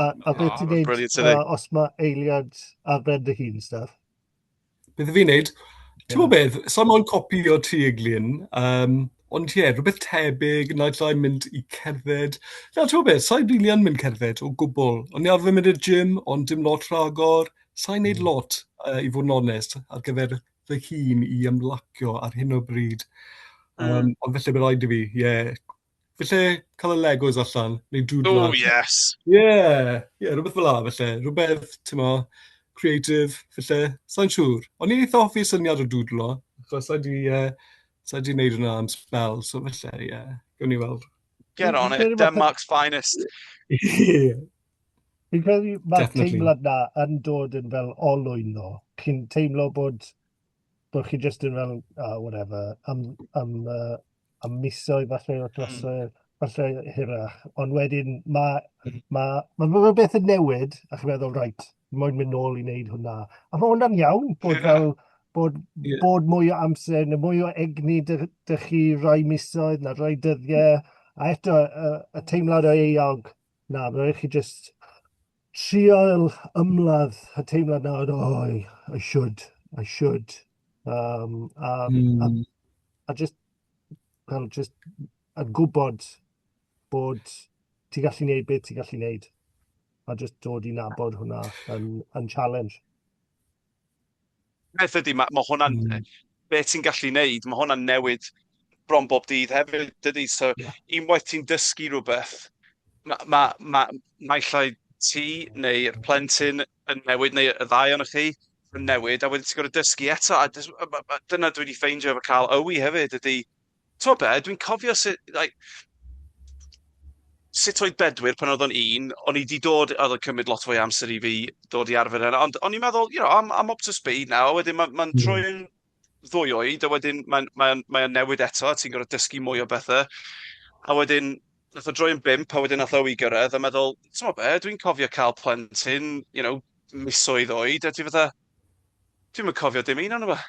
A beth ti'n neud os mae eiliad ar ben dy hun, Steph? Beth fi'n neud? Ti'n gwybod beth, sa'n moyn copio ti, Glyn, ond ie, rhywbeth tebyg, naill ai mynd i cerdded. Na, ti'n gwybod beth, sa'n rili yn mynd cerdded o gwbl. O'n i arfer mynd i'r gym, ond dim lot rhagor. Sa'n neud lot, i fod yn onest, ar gyfer fy hun i ymlacio ar hyn o bryd. Ond felly bydd rhaid i fi, ie. Felly cael y Legos allan, neu doodle. Oh, yes! Ie, yeah, yeah, rhywbeth fel la, felly. Rhywbeth, ti'n mo, creative, felly, sa'n siŵr. O'n i'n eitha hoffi syniad o doodlo, achos sa'i di, sa di wneud hwnna am spel, so felly, ie, yeah, gawn ni weld. Get on it, Denmark's finest. Yeah. Fi'n credu mae'r teimlad na yn dod yn fel olwyn ddo. Chi'n teimlo bod chi just yn fel, oh, whatever, am misoedd, falle wythnosau, falle hirach. Ond wedyn mae ma beth yn newid, a chi'n meddwl, right, moyn mynd nôl i wneud hwnna. A mae hwnna'n iawn, bod fel, bod mwy o amser, neu mwy o egni dy chi rai misoedd, na rai dyddiau. A eto, y teimlad o euog, na, mae rhaid chi just trial ymladd y teimlad na, oh, I should, I should. A just, well, just a gwybod bod ti'n gallu neud beth ti'n gallu neud. A just dod i nabod hwnna yn challenge. Peth ydy, ma hwnna'n, beth ti'n gallu neud, mae hwnna'n newid bron bob dydd hefyd, dydy? So, unwaith ti'n dysgu rhywbeth, ma naill ai ti neu'r plentyn yn newid, neu y ddau ohonoch chi yn newid, a wedyn ti'n gorfod dysgu eto. A dyna dwi wedi ffeindio efo cael Owi hefyd, ydy, ti'n be, dwi'n cofio sut, like, sut oedd Bedwyr pan oedd o'n un, o'n i wedi dod, oedd o'n cymryd lot fwy amser i fi dod i arfer hynna, ond o'n i'n meddwl, I'm up to speed now, a wedyn mae'n ma troi'n 2 oed, a wedyn mae'n mae newid eto, a ti'n gorfod dysgu mwy o bethau. A wedyn, nath o droi yn 5, a wedyn nath Owi gyrraedd, a meddwl, ti'n be, dwi'n cofio cael plentyn, misoedd oed, a ti fatha, dwi'm yn cofio dim un ohono fo.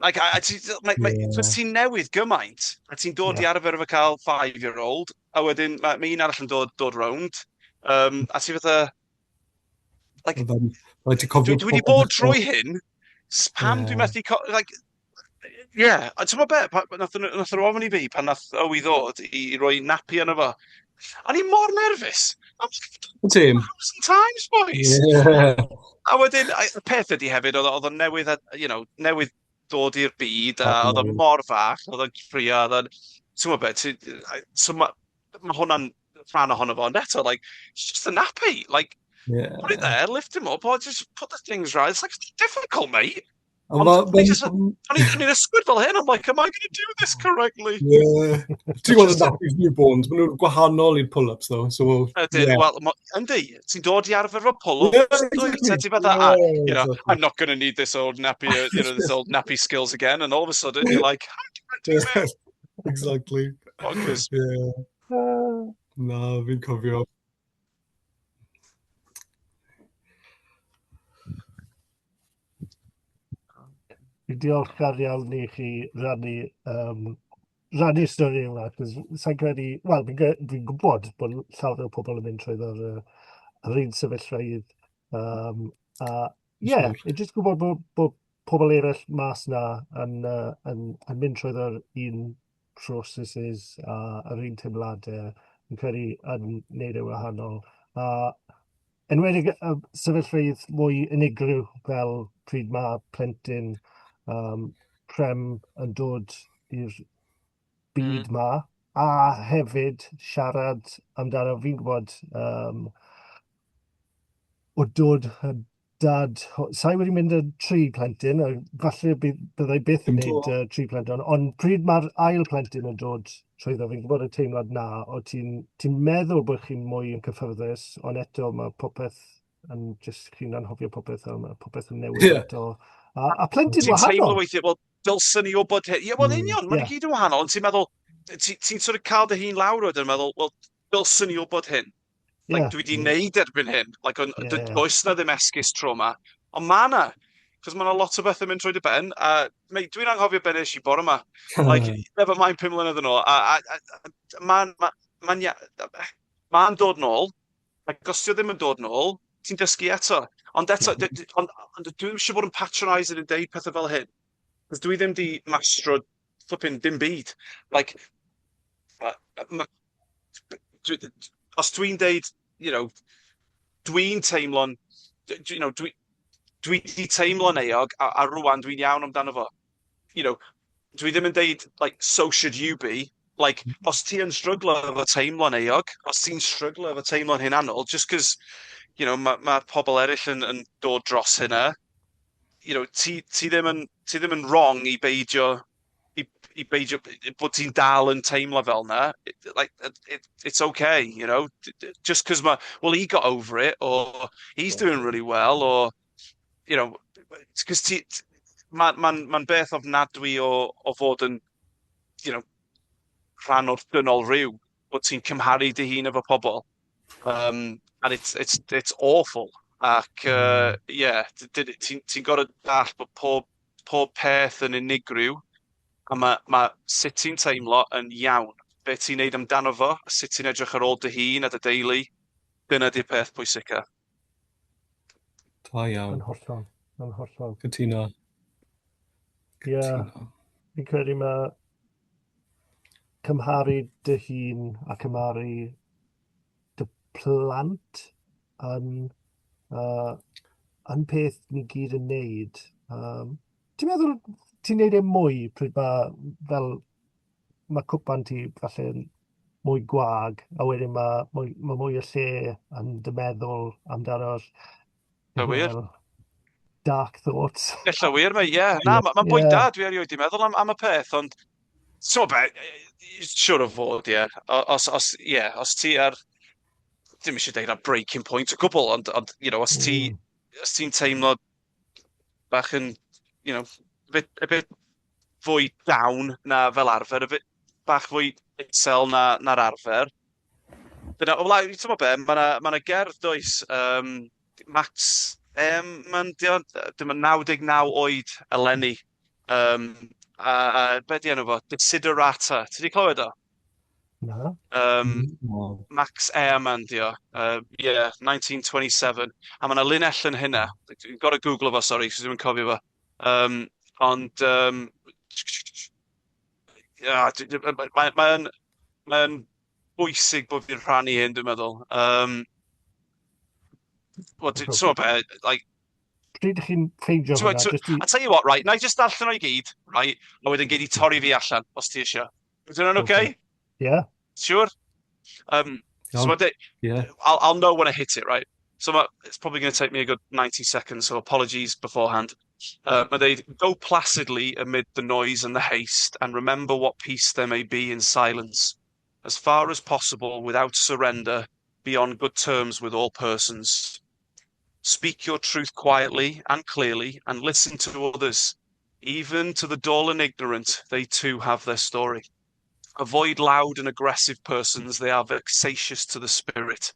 Like, ti'n newid gymaint, a ti'n dod i arfer efo cael 5-year-old, a wedyn mae un arall yn dod rownd, a ti fatha, like, dwi wedi bod trwy hyn, pam dwi'n methu, like, yeah, a ti'n gwybod be, nath nhw ofyn i fi pan nath Owi ddod i roi nappy arno fo, a ni mor nerfus. I'm like, Team. 1,000 times, boys. A wedyn, y peth ydy hefyd, oedd o'n newydd, newydd dod i'r byd, a oedd o'n mor fach, oedd o'n crio, oedd o'n, ti'n gwybod beth, so mae hwnna'n rhan ohono fo, ond eto, like, it's just a nappy, like, put it there, lift him up, or just put the things right. It's like, it's difficult, mate. Ond o'n i'n ysgwyd fel hyn, I'm like, am I going to do this correctly? Yeah. Ti'n gweld y nappies newborns, maen nhw'n gwahanol i'r pull-ups, though. So, Ydyn, wel, yndi, ti'n dod i arfer efo pull-ups. Ti fatha, I'm not going to need this old nappy, this old nappy skills again, and all of a sudden, you're like, how do I do it? Exactly. Bonkers. Yeah. Na, fi'n cofio. Fi'n diolchgar iawn i chi rannu'r stori yma, cos sa'n credu, wel, fi'n gwybod bod llawer o pobl yn mynd trwyddo'r yr un sefyllfaoedd. A ie, yeah, jyst gwybod bod pobl eraill mas na yn mynd trwyddo'r un processes a yr un teimladau, yn credu yn neud e wahanol. A enwedig y sefyllfeydd mwy unigryw fel pryd mae plentyn prem yn dod i'r byd ma, a hefyd siarad amdano, fi'n gwybod, o dod yn dad, sa'i wedi mynd yn 3 plentyn, a falle byddai byth yn Dim neud, 3 plentyn, ond pryd mae'r ail plentyn yn dod trwyddo, fi'n gwybod y teimlad na, o ti'n meddwl bod chi'n mwy yn cyffyrddus, ond eto mae popeth yn just, chi'n anghofio popeth, a mae popeth yn newid eto. A plentyn Ti'n teimlo wahanol. weithiau, wel, dylswn i wybod hyn. Ie, wel, union, mae'n gyd yn wahanol, ond ti'n meddwl, ti'n sort of cael dy hun lawr wedyn yn meddwl, wel, dylswn i wybod hyn. Like, dwi wedi neud erbyn hyn. Like, on, does na ddim esgus tro ma. Ond ma' 'na, cos ma' 'na lot o bethau'n mynd trwy dy ben, a mate, dwi'n anghofio be nes i bore 'ma. Like, never mind 5 mlynedd yn ôl. A mae'n ma, ma ma dod nôl, ac os ti ddim yn dod nôl, ti'n dysgu eto. Ond eto, ond dwi'n eisiau bod yn patronising yn deud pethau fel hyn. Cos dwi ddim di mastro flipping dim byd. Like, ma, dwi, os dwi'n deud, dwi'n teimlo'n, dwi di teimlo'n euog, a rwan dwi'n iawn amdano fo. Dwi ddim yn deud, like, so should you be. Like, os ti yn stryglo efo teimlo'n euog, os ti'n stryglo efo teimlo'n hunanol, just cos, mae ma pobl eraill yn dod dros hynna, ti ddim yn wrong i beidio, bod ti'n dal yn teimlo fel na. Like, it's okay. Just cos ma, well, he got over it, or he's doing really well, or, cos ti, mae'n ma, ma beth ofnadwy o fod yn, rhan o'r dynol rhyw, bod ti'n cymharu dy hun efo pobl. And it's awful. Ac, yeah, ti'n ti gorfod dallt bod pob peth yn unigryw, a mae ma sut ti'n teimlo yn iawn. Be ti'n neud amdano fo, a sut ti'n edrych ar ôl dy hun a dy deulu, dyna di'r peth pwysica. Da iawn. Yn hollol, yn hollol. Cytuno. Ie. Cytuno. Fi'n credu mae cymharu dy hun a cymharu dy plant yn peth ni gyd yn neud. Ti'n meddwl ti'n neud e mwy pryd mae fel mae cwpan ti falle yn mwy gwag a wedyn mae mwy o lle yn dy meddwl amdano'r Na wir. fel dark thoughts. Ella wir, mate, ie. Yeah. Na, mae'n ma bwynt Ie. da, dwi erioed 'di meddwl am y peth, ond ti'n be, siwr o fod, ie. Os, ie, os ti ar, dim eisiau deud ar breaking point o gwbl, ond os ti, os ti'n teimlo bach yn, a bit fwy down na fel arfer, a bit bach fwy isel na'r arfer. Dyna, o, ti'n gwybod be, mae yna ma gerdd does, Max, mae'n dim 99 oed eleni. A be di enw fo? Desiderata. Ti di clywed o? Na. No. Max Ehrmann di o. Yeah, 1927. A mae yna linell yn hynna. Dwi'n gorfod googlo fo, sorry, cos dwi'n cofio fo. Ond yeah, mae'n mae mae bwysig bod fi'n rhannu hyn, dwi'n meddwl. Wel, ti'n be, like, Pryd ydych chi'n ffeindio hwnna? Jyst i I tell you what, right, na i just darllen o'i gyd, right, a wedyn gei di torri fi allan, os ti eisiau. Is hwnna'n okay? Ie. Sure? So Iawn. ma' I'll know when I hit it, right? So it's probably going to take me a good 90 seconds, so apologies beforehand. But they go placidly amid the noise and the haste, and remember what peace there may be in silence. As far as possible, without surrender, be on good terms with all persons. Speak your truth quietly and clearly, and listen to others. Even to the dull and ignorant, they too have their story. Avoid loud and aggressive persons, they are vexatious to the spirit.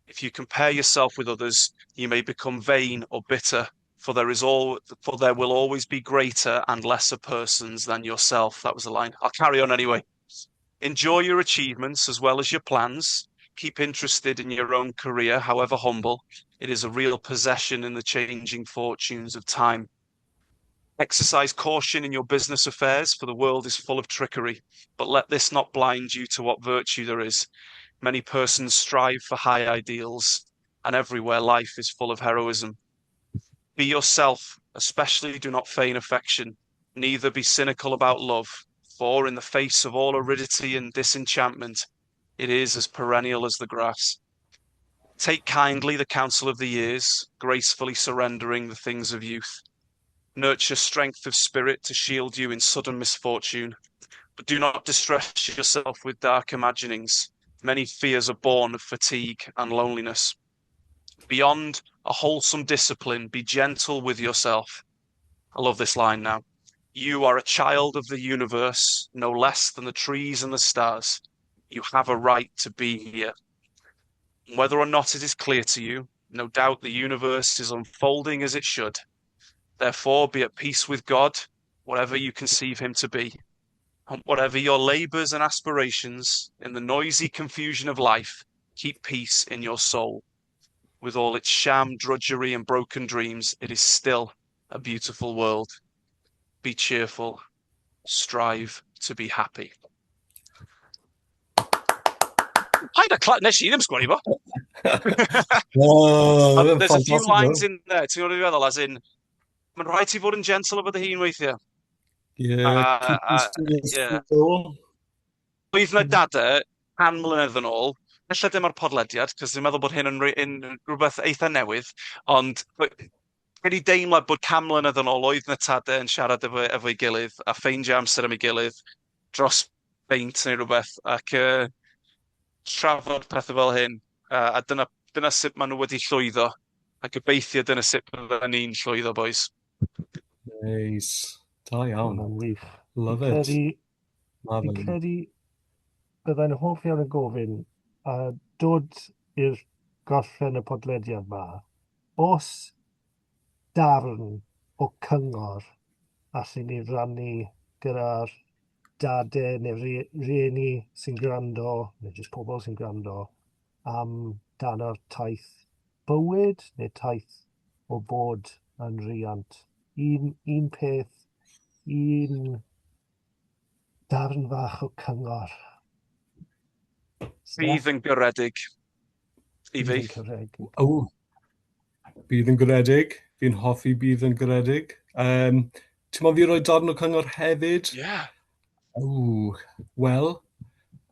If you compare yourself with others, you may become vain or bitter, for there will always be greater and lesser persons than yourself. That was the line. I'll carry on anyway. Enjoy your achievements as well as your plans. Keep interested in your own career, however humble. It is a real possession in the changing fortunes of time. Exercise caution in your business affairs, for the world is full of trickery. But let this not blind you to what virtue there is. Many persons strive for high ideals, and everywhere life is full of heroism. Be yourself, especially do not feign affection, neither be cynical about love, for in the face of all aridity and disenchantment, it is as perennial as the grass. Take kindly the counsel of the years, gracefully surrendering the things of youth. Nurture strength of spirit to shield you in sudden misfortune, but do not distress yourself with dark imaginings. Many fears are born of fatigue and loneliness. Beyond a wholesome discipline, be gentle with yourself. I love this line now. You are a child of the universe, no less than the trees and the stars. You have a right to be here. Whether or not it is clear to you, No doubt the universe is unfolding as it should. Therefore, be at peace with God, whatever you conceive him to be. And whatever your labors and aspirations, in the noisy confusion of life, keep peace in your soul. With all its sham drudgery and broken dreams, it is still a beautiful world. Be cheerful. Strive to be happy. Paid â cla... Nes i ddim sgwennu fo. Oh, There's a few lines in there, ti'n gwybod beth dwi'n feddwl, as in, mae'n rhaid ti fod yn gentle efo dy hun weithiau. Yeah, yeah. Oedd na dade, can mlynedd yn ôl, ella dim ar podlediad, cos dwi'n meddwl bod hyn yn, yn rhywbeth eitha newydd, ond gen i deimlad bod can mlynedd yn ôl oedd na tade yn siarad efo, efo'i gilydd a ffeindio amser am ei gilydd dros beint neu rhywbeth ac uh, trafod pethau fel hyn. Uh, a dyna, dyna sut maen nhw wedi llwyddo. A gobeithio dyna sut bydden ni'n llwyddo, boys. Nice. Da iawn. Mae'n wych. Love it. Credu, fi'n credu byddai'n hoff iawn yn gofyn a dod i'r gorffen y podlediad ma, os darn o cyngor allen ni rannu gyda'r dade neu rieni sy'n gwrando, neu jyst pobl sy'n gwrando, am dan o'r taith bywyd neu taith o bod yn riant. Un, un peth, un darn fach o cyngor. Bydd yn garedig i fi. O, bydd yn garedig. Fi'n hoffi bydd yn garedig. Um, Ti'n moyn fi roi darn o cyngor hefyd? Ie. Yeah. O, wel,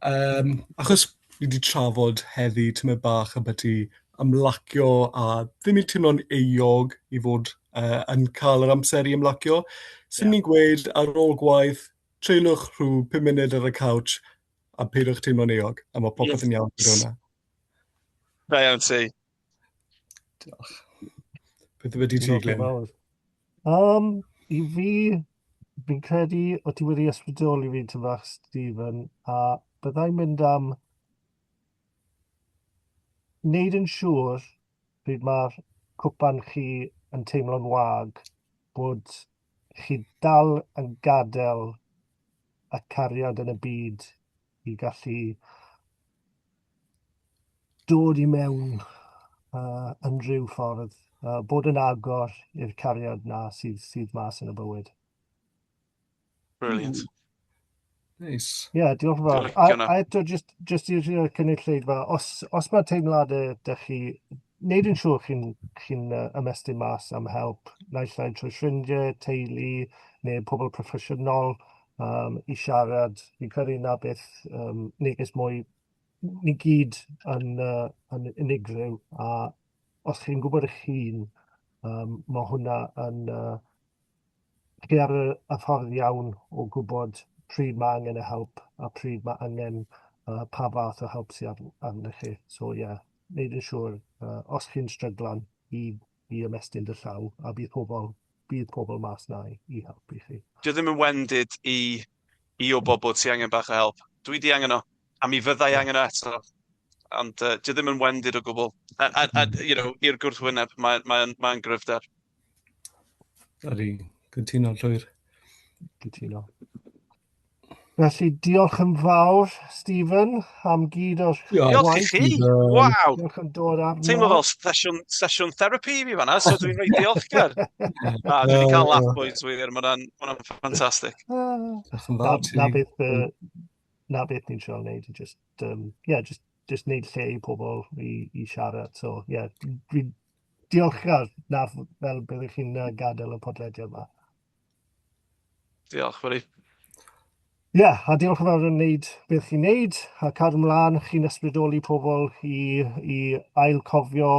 um, achos ni wedi trafod heddi tymed bach ambyti ymlacio a ddim i teimlo'n euog i fod uh, yn cael yr amser i ymlacio. Sy'n yeah. ni'n gweud ar ôl gwaith, treuliwch rhyw 5 munud ar y couch a peidiwch teimlo'n euog, a mae popeth yes. yn iawn gyda hwnna. Da iawn ti. Diolch. Beth yw ti, Glyn? Um, I fi, fi'n credu o ti wedi ysbrydoli fi tyn fach, Stephen, a byddai'n mynd am wneud yn siŵr pryd mae'r cwpan chi yn teimlo'n wag bod chi dal yn gadael y cariad yn y byd i gallu dod i mewn uh, yn rhyw ffordd, uh, bod yn agor i'r cariad na sydd, sydd mas yn y bywyd. Brilliant. Nice. Ie, yeah, diolch yn fawr. A, a eto, just, just i'r cynulleidfa, os, os mae teimladau ydych chi, wneud yn siŵr chi'n chi uh, ymestyn mas am help, naill ai trwy ffrindiau, teulu, neu pobl proffesiynol um, i siarad. Fi'n credu na beth um, neges mwy, ni gyd yn, uh, yn unigryw, a os chi'n gwybod eich hun, um, mae hwnna yn uh, chi ar y, y ffordd iawn o gwybod pryd mae angen y help a pryd mae angen uh, pa fath o help sydd ar, arnych chi. So ie, yeah, wneud yn siŵr, uh, os chi'n stryglan i, i ymestyn dy llaw, a bydd pobl, bydd pobl mas na i, i helpu chi. Dwi ddim yn wendid i, i wybod bod ti angen bach o help. Dwi di angen o, a mi fyddai angen o eto. Ond uh, dwi ddim yn wendid o gwbl. A, a, a you know, i'r gwrthwyneb, mae'n mae, mae, mae gryfder. Ydy, cytuno llwyr. Cytuno. Felly, diolch yn fawr, Stephen, am gyd o'r Diolch i chi! Waw! Diolch yn dod arno. Teimlo fel sesiwn, sesiwn therapy i fi fanna, so dwi'n reit diolchgar. Na, dwi wedi cael laugh boys wir, mae hwnna'n ffantastig. Diolch yn fawr ti. Na beth, na beth ni'n trio wneud, just, um, yeah, just, just wneud lle i pobl i, i siarad. So, yeah, dwi'n diolchgar na fel byddwch chi'n gadael y podlediad yma. Diolch, buddy. Ie, yeah, a diolch yn fawr yn wneud beth chi'n wneud, a cadw ymlaen, chi'n ysbrydoli pobl i, i ail-cofio,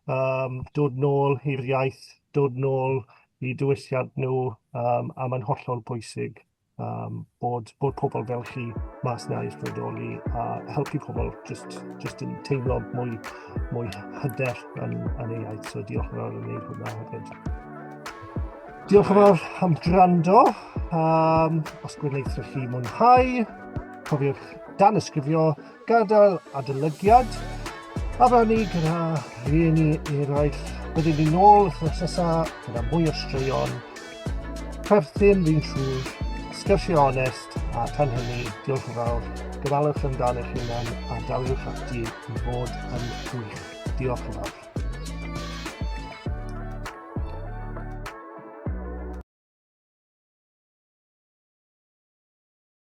um, dod nôl i'r iaith, dod nôl i diwylliant nhw, um, a mae'n hollol bwysig um, bod, bod pobl fel chi mas na i ysbrydoli a helpu pobl just, just yn teimlo mwy, mwy hyder yn, yn ei iaith. So diolch yn fawr am wneud hwnna hefyd. Diolch yn fawr am gwrando. Um, os gwnaethoch chi mwynhau, cofiwch danysgrifio, gadael adolygiad. A fel ni gyda rhieni eraill, byddwn ni nôl wythnos nesaf gyda mwy o straeon. Perthyn fi'n siŵr, sgyrsiau onest, a tan hynny, diolch yn fawr. Gofalwch amdano eich hunan a daliwch ati i fod yn gwych. Diolch yn fawr.